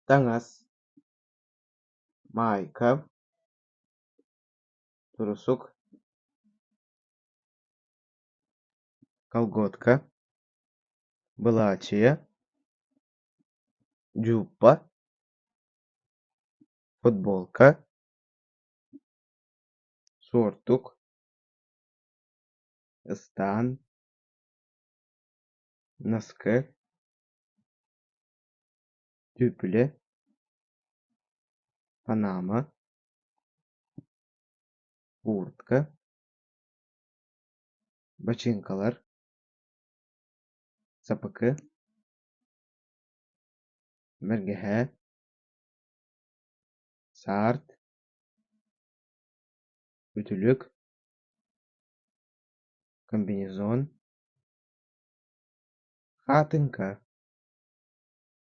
Таҥас, маайка, турусук, колготка, былаачыйа, дьууппа, футболка, суортук, ыстаан, наскы, түүппүлэ, панама, куртка, бачыыҥкалар, саппыкы, бэргэһээ, саарт, үтүлүк, комбинезон, хаатыҥка.